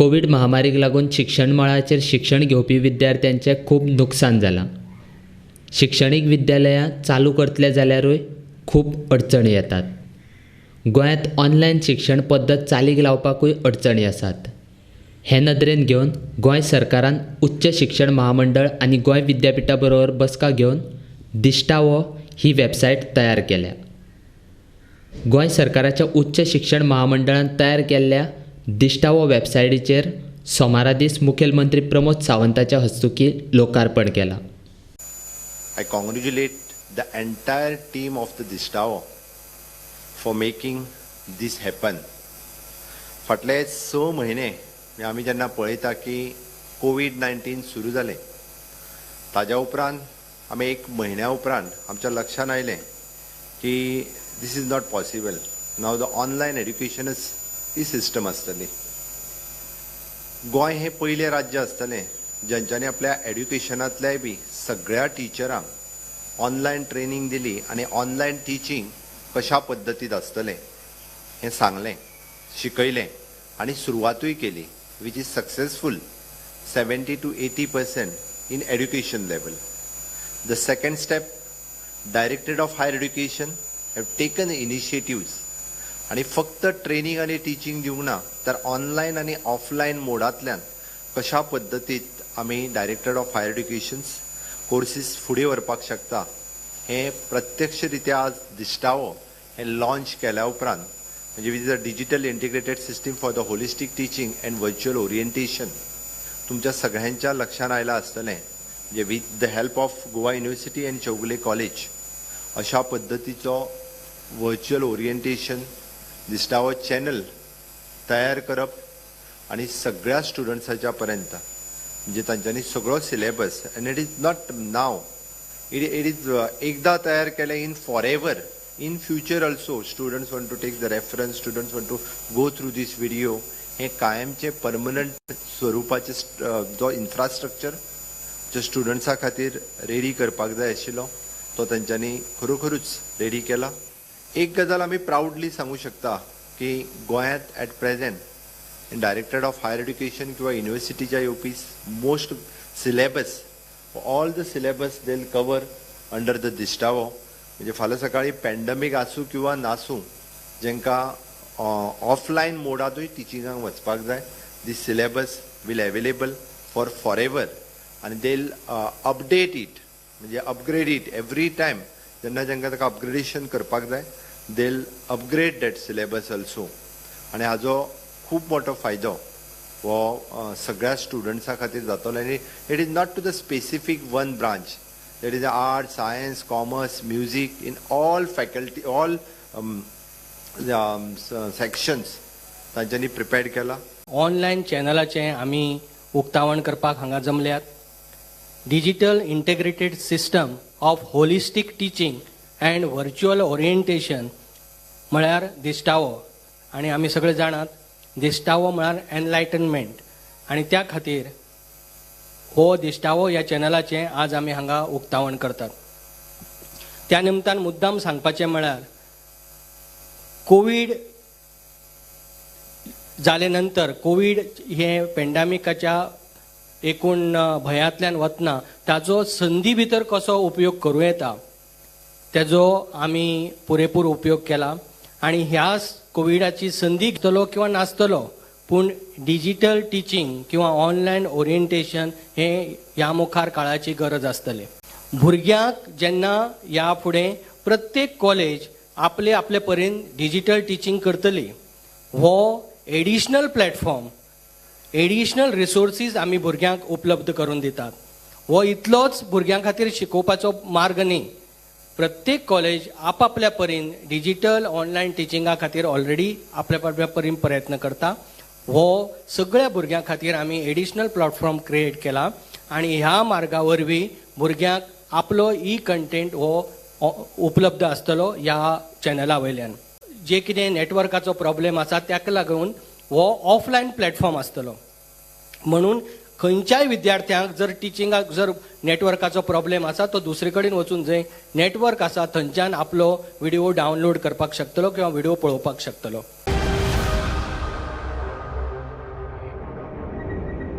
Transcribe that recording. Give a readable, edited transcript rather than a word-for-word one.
Covid महामारीक लागून शिक्षण मळाचेर शिक्षण घेवपी विद्यार्थ्यांचें खूब नुकसान जालां. शिक्षणीक विद्यालयां चालू करतले जाल्यारूय खूब अडचणी येतात. गोंयांत ऑनलायन शिक्षण पद्दत चालीक लावपाकूय अडचणी आसात. हे नदरेन घेवन गोंय सरकारान उच्च शिक्षण महामंडळ आनी गोंय विद्यापिठा बरोबर बसका घेवन दिश्टावो ही वेबसायट तयार केल्या. गोंय सरकाराच्या उच्च शिक्षण महामंडळान तयार केल्ल्या दिश्टावो वेबसायटीचेर सोमारा दीस मुखेलमंत्री प्रमोद सावंताच्या हस्तुकीं लोकार्पण केलां. I congratulate the entire team of the Dishtao for making this happen. फाटले 6 म्हयने आमी जेन्ना पळयता की कोवीड-19 सुरू जालें, ताज्या उपरांत आमी 1 म्हयन्या उपरांत आमच्या लक्षांत आयलें की this is not possible. Now the online एड्युकेशनच he system आसतली. गोंय हें पयलें राज्य आसतलें ज्यांच्यांनी आपल्या एड्युकेशनांतल्याय बी सगळ्या टिचरांक ऑनलायन ट्रेनींग दिली आनी ऑनलायन टिचींग कशा पद्दतीत आसतलें हें सांगलें, शिकयलें आनी सुरवातूय केली, which is successful 70 to 80% in education level. The second step, directorate of higher education have taken initiatives आनी फक्त ट्रेनींग आनी टिचींग दिवंक ना, तर ऑनलायन आनी ऑफलायन मोडांतल्यान कशा पद्दतीत आमी directorate of higher educations courses फुडें व्हरपाक शकता हें प्रत्यक्षरित्या आज दिश्टावो हें लॉन्च केल्या उपरांत, म्हणजे with a digital integrated system for the holistic teaching and virtual orientation तुमच्या सगळ्यांच्या लक्षांत आयलां आसतलें. म्हणजे with the help of Goa university and Chowgule college अशा पद्दतीचो व्हर्च्युअल ओरिएंटेशन दिश्टावो चॅनल तयार करप आनी सगळ्या स्टुडंट्साच्या पर्यंत, म्हणजे तांच्यांनी सगळो syllabus, and it is not now, it is एकदां तयार केलें in forever, in future also students want to take the reference, students want to go through this video, हें कायमचें परमनंट स्वरुपाचें जो इन्फ्रास्ट्रक्चर जो स्टुडंट्सां खातीर रेडी करपाक जाय आशिल्लो तो तांच्यांनी खरोखरूच रेडी केला. एक गजाल आमी प्रावडली सांगू शकता की गोंयांत at present in directorate of higher education किंवा युनिवर्सिटीच्या येवपी most syllabus, all the syllabus they cover under the दिश्टावो. म्हणजे फाल्यां सकाळीं पॅन्डमीक आसूं किंवा नासूं, जेंकां ऑफलायन मोडांतूय टिचिंगाक वचपाक जाय, this syllabus will available for forever आनी they update it, म्हणजे अपग्रेड it every time. जेन्ना जेंकां ताका अपग्रेडेशन करपाक जाय, they upgrade that syllabus also. आनी हाजो खूब मोठो फायदो हो सगळ्या स्टुडंट्सां खातीर जातलो. आनी it is not to the specific one branch, that is art, science, commerce, music, in all faculty, all sections तांच्यांनी प्रिपेर केला. ऑनलायन चॅनलाचें आमी उक्तावण करपाक हांगा जमल्यात. Digital integrated system of holistic teaching and virtual orientation म्हळ्यार दिश्टावो. आनी आमी सगळे जाणात दिश्टावो म्हळ्यार एनलायटनमेंट, आनी त्या खातीर हो दिश्टावो ह्या चॅनलाचें आज आमी हांगा उक्तावण करतात. त्या निमतान मुद्दाम सांगपाचें म्हळ्यार कोवीड जाले नंतर, कोवीड हे पेंडेमिकाच्या एकूण भयांतल्यान वतना ताजो संदी भितर कसो उपयोग करूं येता तेजो आमी पुरेपूर उपयोग केला. आनी ह्या कोविडाची संदी घेतलो किंवा नासतलो, पूण डिजिटल टिचींग किंवा ऑनलायन ओरिएंटेशन हें ह्या मुखार काळाची गरज आसतली. भुरग्यांक जेन्ना ह्या फुडें प्रत्येक कॉलेज आपले आपले परीन डिजिटल टिचींग करतली, हो एडिशनल प्लॅटफॉर्म, एडिशनल रिसोर्सीस आमी भुरग्यांक उपलब्ध करून दितात. हो इतलोच भुरग्यां खातीर शिकोवपाचो मार्ग न्ही, प्रत्येक कॉलेज आपापल्या परीन डिजिटल ऑनलायन टिचिंगा खातीर ऑलरेडी आपल्या आपल्या परीन प्रयत्न करता. हो सगळ्या भुरग्यां खातीर आमी एडिशनल प्लॅटफॉर्म क्रिएट केला आनी ह्या मार्गा वरवीं भुरग्यांक आपलो ई कंटेंट हो उपलब्ध आसतलो ह्या चॅनला वयल्यान. जे कितें नेटवर्काचो प्रॉब्लेम आसा ताका लागून हो ऑफलायन प्लॅटफॉर्म आसतलो, म्हणून खंयच्याय विद्यार्थ्यांक जर टिचिंगाक जर नेटवर्काचो प्रॉब्लेम आसा तो दुसरे कडेन वचून जंय नेटवर्क आसा थंयच्यान आपलो व्हिडिओ डावनलोड करपाक शकतलो किंवा व्हिडिओ पळोवपाक शकतलो.